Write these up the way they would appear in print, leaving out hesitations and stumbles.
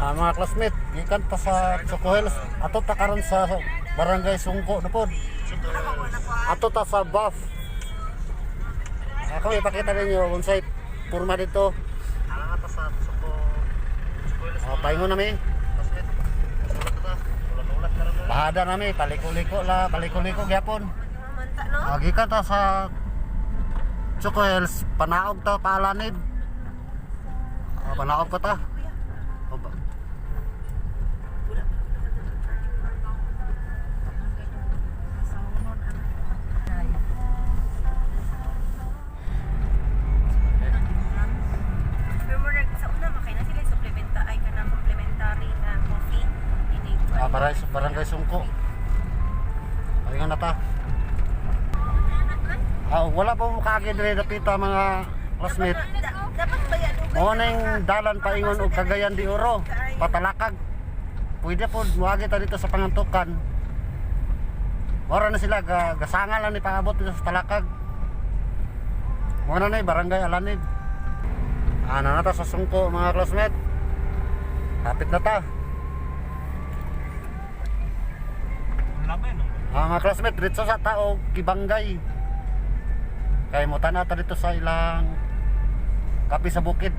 Mga classmate, gikan ta sa Choco Hills, ato ta karon sa Barangay Sungko na pod. Ato ta sa Buff. Ako ipakita ninyo unsay porma dito. Paingon nami. Bahada nami, paliko-liko la, paliko-liko gyapon. Manta no? Gikan ta sa Choco Hills, panaog ta paalanid. Panaog pa ta. O, Pero murag sa una makay na sila suplementa ay kanang complementary na coffee. Ini. Barangay Sungko. Paingon na ta. Wala pa mo kaagi diri dapita, mga classmate. Dapat ba yan? Mo ning dalan paingon og Cagayan de Oro, patalakag. Pwede po moagi ta dito sa Pangantukan. Mora na sila gasanga lang ni paabot dito sa Talakag. Mo na ni Barangay Alanib. Ano na ta sa Sungko, mga classmate. Kapit na ta. Mga classmate, diretso sa tao Kibanggay. Kay mo tanaw ta dito sa ilang kape sa bukid.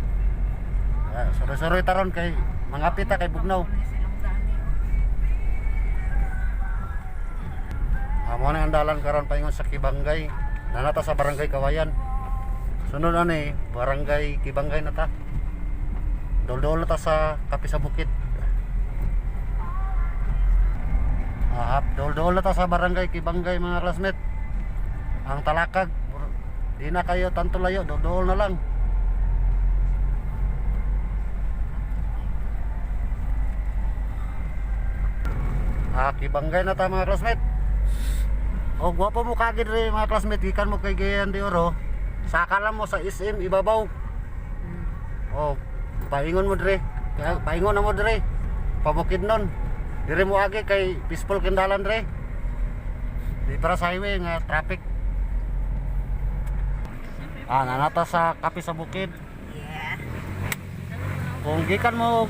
Suroy-suroy taron kay mga pita kay bugnaw. Mo na ang dalan karon paingon sa Kibanggay. Nanata sa Barangay Kawayan. Sunod ani Barangay Kibanggay na ta. Dol-dol na ta sa kape sa bukid. Dol-dol na ta sa Barangay Kibanggay, mga classmate. Ang Talakag, di na kayo tanto layo, dol-dol na lang. Kibanggay na ta, mga classmate. O gwapo mo kagid rin, mga classmate, gikan mo kay Cagayan de Oro. Saka lang mo sa SM Ibabaw. O paingon mo dire. Kaya paingon na mo dire. Pabukid nun. Dire mo agi kay peaceful kindalan dire. Di para sa highway nga traffic. Nanata sa kape sa bukid. Yeah. Kung gikan mo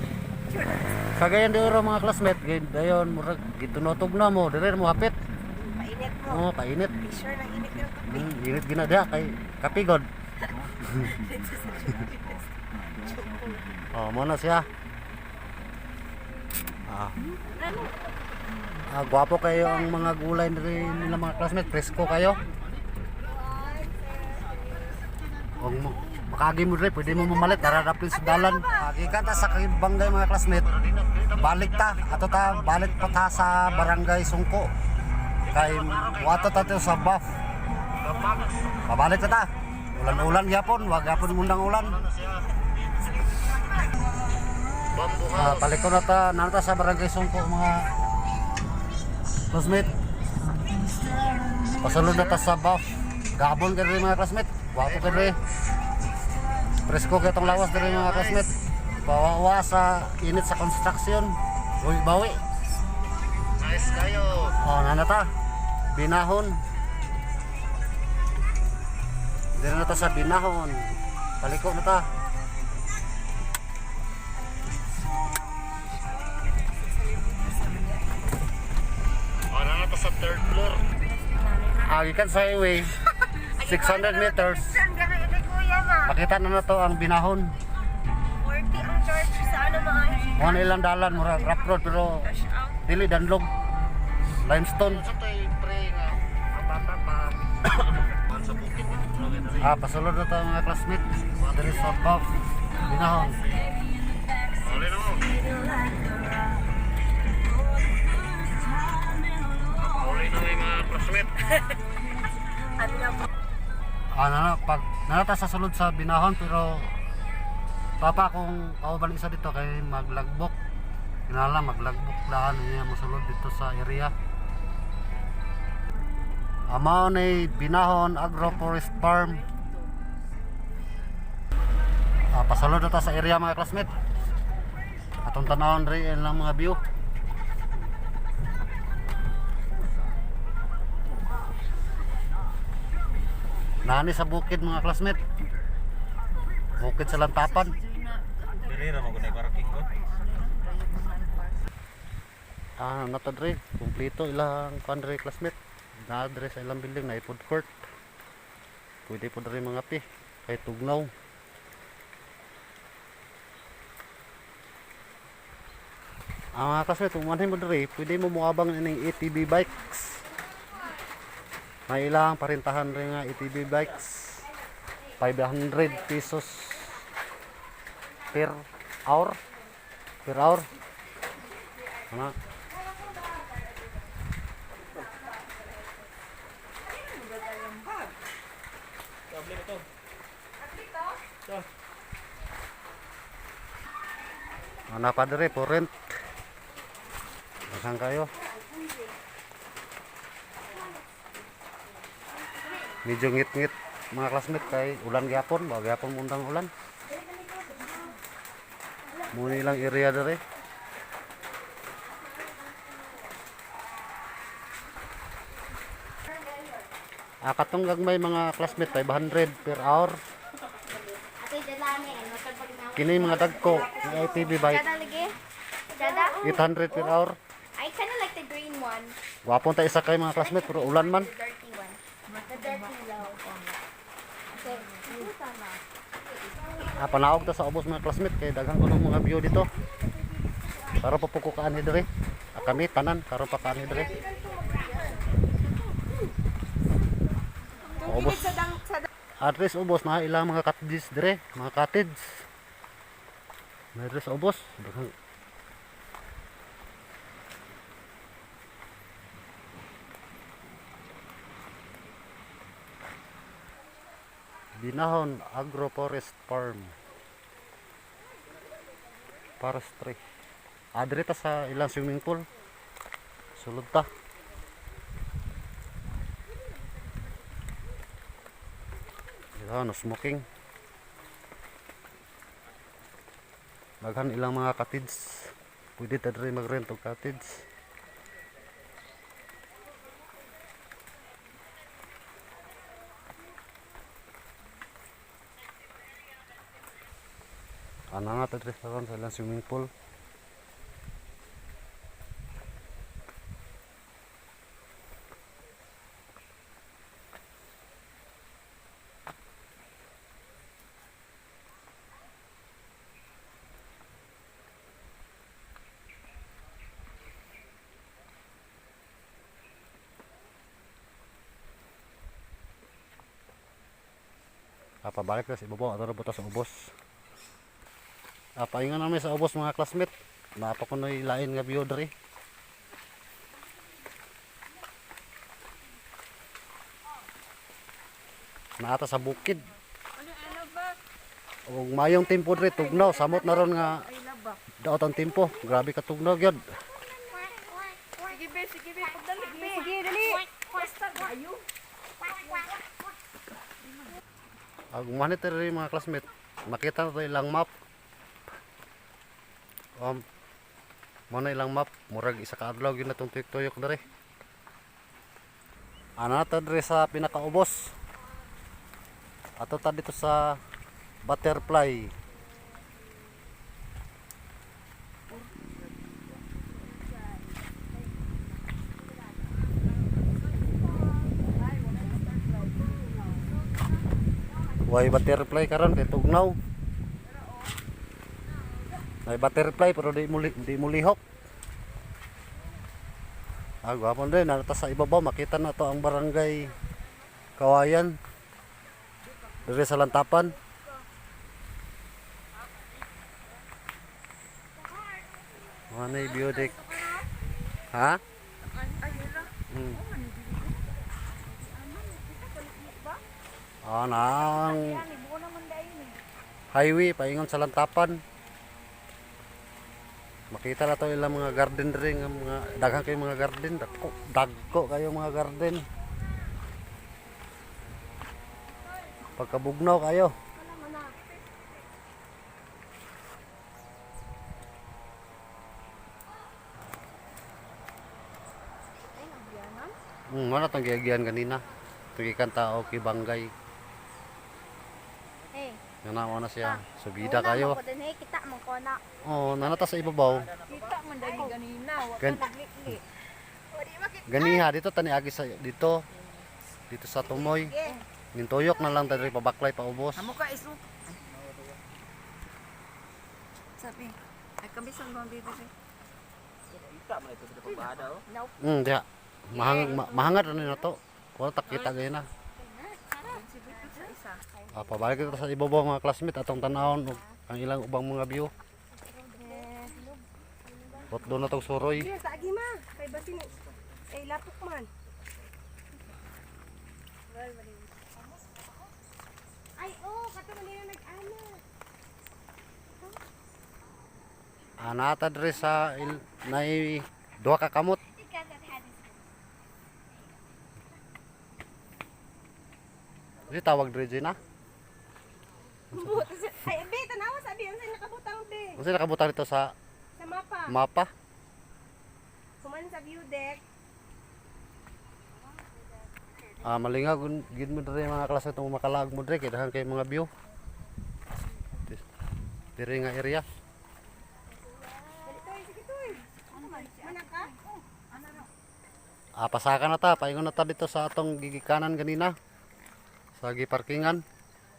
Cagayan de Oro, mga classmate, dayon murag gitunotog na mo, dire mo hapit. Painit mo. Oh, painit. Picture ng init ng kape. Init gina diha kay kape god. Dito sa Choco. Oh, mo na siya. Gwapo kayo ang mga gulay diri nila, mga classmate, presko kayo. Kung mo makagi mo diri, pwede mo mamalit tara rapin sa dalan. Gikan ta sa Barangay, mga classmate. Balik ta, ato ta balik pa ta sa Barangay Sungko. Kay wato ta to sa Buff. Pabalik ta ta. Ulan-ulan gyapon, wag gyapon mundang ulan. Paliko na ta, nanta sa Barangay Sungko, mga classmate. Pasulod na ta sa Buff. Gabon ka rin, mga classmate. Wapo ka rin. Presko ka itong lawas diri, mga classmate. Bawawa sa init sa construction. Uy, bawi. Nice kayo. Oh, nana ta. Binahon. Diri na ta sa Binahon. Paliko na ta. Oh, na ta sa third floor. Gikan sa highway, 600 meters. Saan gani ini kuya ma? Makita na to ang Binahon. 40 ang charge sa ano mga Mo na ilang dalan, murag rough road pero cash out. dili danlog. Limestone. Sa to'y pre nga ang bata pa sa bukid. Pasulod na to, mga classmate. Diri sa Buff. Binahon. Uli na mo. Uli na may mga classmate. Ano na po? Na, pag nanata sa sulod sa Binahon pero papa kung kauban isa dito kay maglagbok. Kinahanglan maglagbok daan niya mosulod dito sa area. Amo ni Binahon Agroforest Farm. Pasulod na ta sa area, mga classmate. Atong tanawon rin lang mga view. Nani sa bukid, mga classmate. Bukid sa Lantapan. Dili ra mo gunay parking ko. Nata dre, kumpleto ilang kuan dre, classmate. Na dre sa ilang building na food court. Pwede po dre mga pi kay tugnaw. Ang mga classmate, kung manhin mo dre, pwede mo muabang ining ATV bikes. May ilang parintahan rin nga ATV bikes. 500 pesos per hour. Per hour. Ano? Problem ito. Ito. Ano pa dere po rent. Daghan kayo. Medyo ngit-ngit mga classmate kay ulan gyapon, ba gyapon mundang ulan. Muna ilang area dere. Katong gagmay mga classmate 500 per hour. Ate, dala ni ano, pag na. Kini mga dagko, yung ITV bike Dada lagi? Dada? 800 per hour. I kinda like the green one. Gwapon ta isa kay mga classmate pero ulan man. The dirty one. The dirty low. Okay. Panaog ta sa ubos mga classmate kay daghan ko ng mga view dito. Karon pa po ko kaanhi diri. Kami tanan karon pa kaanhi diri. Ubos. Address ubos na ilang mga cottages dire, mga cottage. May address sa ubos. Daghan. Binahon Agroforest Farm. Forestry. Adre ta sa ilang swimming pool. Sulod ta. Dito, no smoking. Daghan ilang mga cottage. Pwede ta diri mag-rent og cottage. Ana nga ta diri sa ron sa ilang swimming pool. Pabalik na sa ibabaw ato na buta sa ubos. Paingon namin sa ubos mga classmate. Napa ko na lain nga view diri. Naata sa bukid. Og mayong tempo diri tugnaw, samot na ron nga daot ang tempo. Grabe ka tugnaw gyud. Sige be, sige be, pagdali be. Sige, dali. Basta ayo. Ag manit diri mga classmate, makita na to ilang map. Mo na ilang map, murag isa ka adlaw gyud na tong tuyok-tuyok diri. Ana ta diri sa pinakaubos. Ato ta dito sa butterfly. Way butterfly karon kay tugnaw. May butterfly pero di mo lihok. Gwapon din nata sa ibabaw makita na to ang barangay Kawayan. Dire sa Lantapan. Mga na view deck. Ha? Nang highway paingon sa Lantapan. Makita na to ilang mga garden diri nga mga daghan kayo mga garden, dagko, dagko kayo mga garden. Pagkabugnaw kayo. Wala tong giagyan kanina. Tugikan tao kay Bangay. Hey. Nga na na siya. Subida kayo. Una, mo ko din, hey, kita mo ko na. Oh, nanata sa ibabaw. Kita man dali ganina, wa Gan ka nagli. Ganiha dito tani agi sa dito. Dito sa Tumoy. Nintuyok na lang ta diri pabaklay paubos. Amo ka isuk. Sabi. Ay kami sa mga bibi. Kita man ito dito pagbahada oh. Diha. Mahangad ra ni nato. Wala ta kita gayud na. Ah, pabalik dito sa ibabaw mga classmate atong tanawon og ang ilang ubang mga view. Hotdo na tong suroy. Sige, sa agi ma. Kay basin ay lapok man. Ay, oh, kato man nila nag-ana. Anata diri sa nay duha ka kamot. Di tawag diri Gina. But, ay, be, tanawa sabi ang sa nakabutang be. Unsa nakabutang dito sa Sa mapa. mapa? Human sa view deck. Ah, malingaw gid mo diri mga klase itong makalaag mo diri kay daghan kay mga view. Diri nga area. Dali toy, sige toy. Mana ka? Ah, pasaka na ta, paingon na ta dito sa atong gigikanan ganina. Sa giparkingan,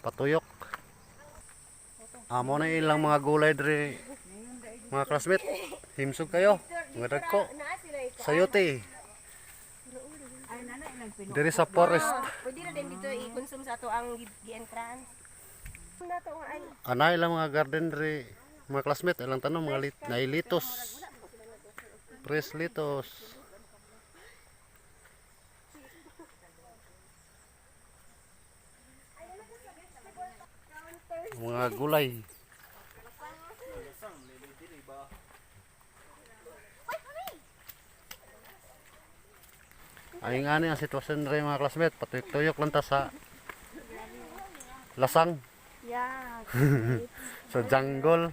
patuyok. Ah, mo na ilang mga gulay diri mga classmate. Himsog kayo, mga dagko. Naa sila ikaw. Sayote. Diri sa forest. Pwede na din dito i-consume sa ato ang gi-entrance. Na to ang ay Ana ilang mga garden diri mga classmate, ilang tanong mga nailitos. Fresh litos. Mga gulay. Ay nga ni ang sitwasyon rin mga classmate, patuyok-tuyok lang ta sa lasang Yeah. sa jungle.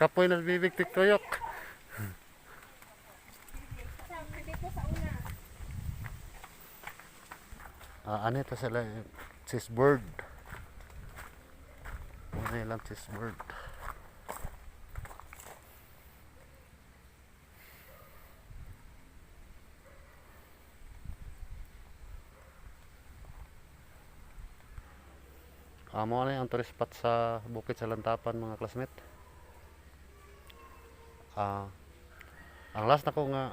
Kapoy na bibig tiktoyok. Dito sa una. Ah, ano ito sila? Cheese bird. Ano ilang cheese bird? Amo na ang tourist spot sa Bukid sa Lantapan mga classmate. Ah, ang last na ko nga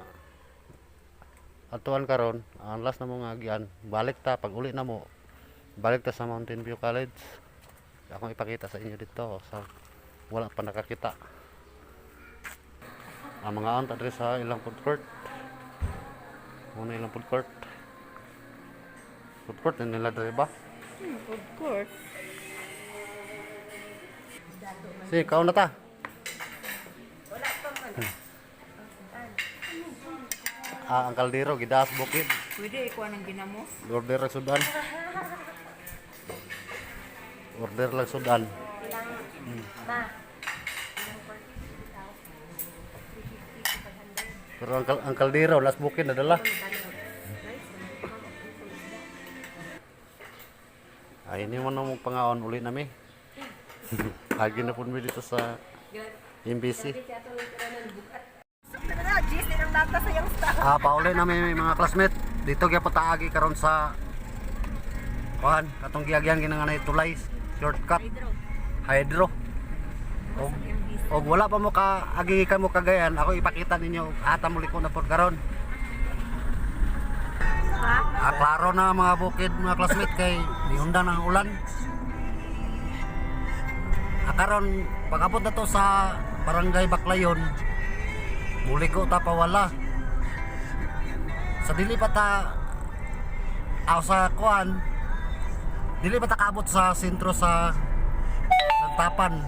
atuan karon, ang last na mo nga agian, balik ta pag uli na mo. Balik ta sa Mountain View College. Akong ipakita sa inyo dito sa wala pa nakakita. Ang mga anta diri sa ilang food court. Muna ilang food court. Food court na nila diri ba? Of course. Sige, kaon na ta. Ah, ang kaldero gidaas bukid. Pwede ikuha ng ginamos. Order lang sudan. Order lang sudan. Ma. Pero ang kaldero, last bukid na dala. Ay, hindi mo na mong pangaon uli nami. Lagi na po mi dito sa MBC. Na, gis din ang data sa iyang staff. Ah, pauli nami mga classmate. Dito gyapon taagi karon sa kuan katong giagyan ginanganay tulay shortcut hydro. Og, og wala pa mo ka agi ka mo kagayan, ako ipakita ninyo ata mo liko na pod karon. Ah, klaro na mga bukid mga classmate kay niunda ng ulan. Ah, karon pag-abot na to sa Barangay Baclayon, muliko ta pa wala. Sa dili pa ta aw sa kuan, dili pa ta kaabot sa sentro sa Lantapan.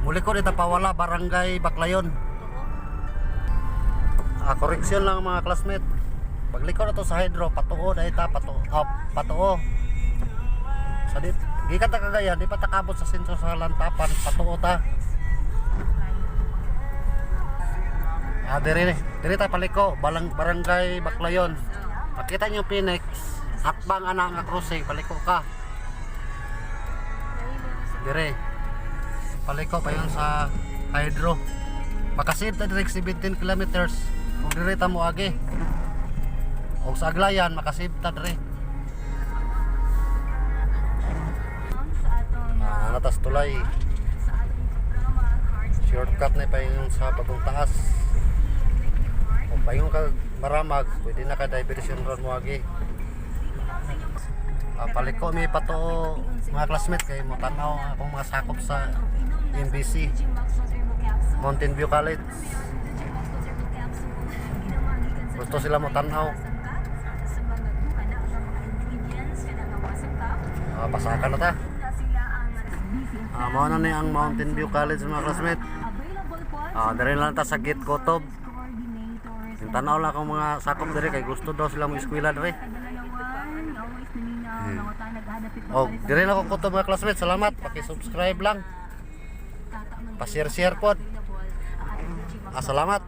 Muli ko dito pawala Barangay Baclayon. Ah, correction lang mga classmate. Pagliko na to sa hydro, patuo dahil ta patuo, ah, patuo. Sa dit, gikan ta Cagayan, di pa ta kaabot sa sentro sa Lantapan, patuo ta. Ah, diri ni. Diri ta paliko, Barangay Baclayon. Makita niyo Phoenix, hatbang ana nga krusing, paliko ka. Dire. Paliko pa yun sa Hydro. Makasave ta direct 17 kilometers. Ug dire ta moagi. Og sa Aglayan makasave ta dire. Sa atong Ah, natas tulay. Sa atong programa Hearts Shortcut na pa yun sa Bagong Taas. Kung paingon ka Maramag, pwede na ka diversion road moagi. Ah, paliko mi pato, mga classmate, kay mo tanaw ang akong mga sakop sa MBC, Mountain View College. Gusto sila mo tanaw. Ah, pasaka na ta. Ah, mao na ni ang Mountain View College, mga classmate. Ah, diri lang ta sa gate Kotob. Yung tanaw lang akong mga sakop diri kay gusto daw sila mo eskwela diri. Oh, diri lang ako Kotob, mga classmate. Salamat. Paki-subscribe lang. Pa-share-share pod. Ah, salamat.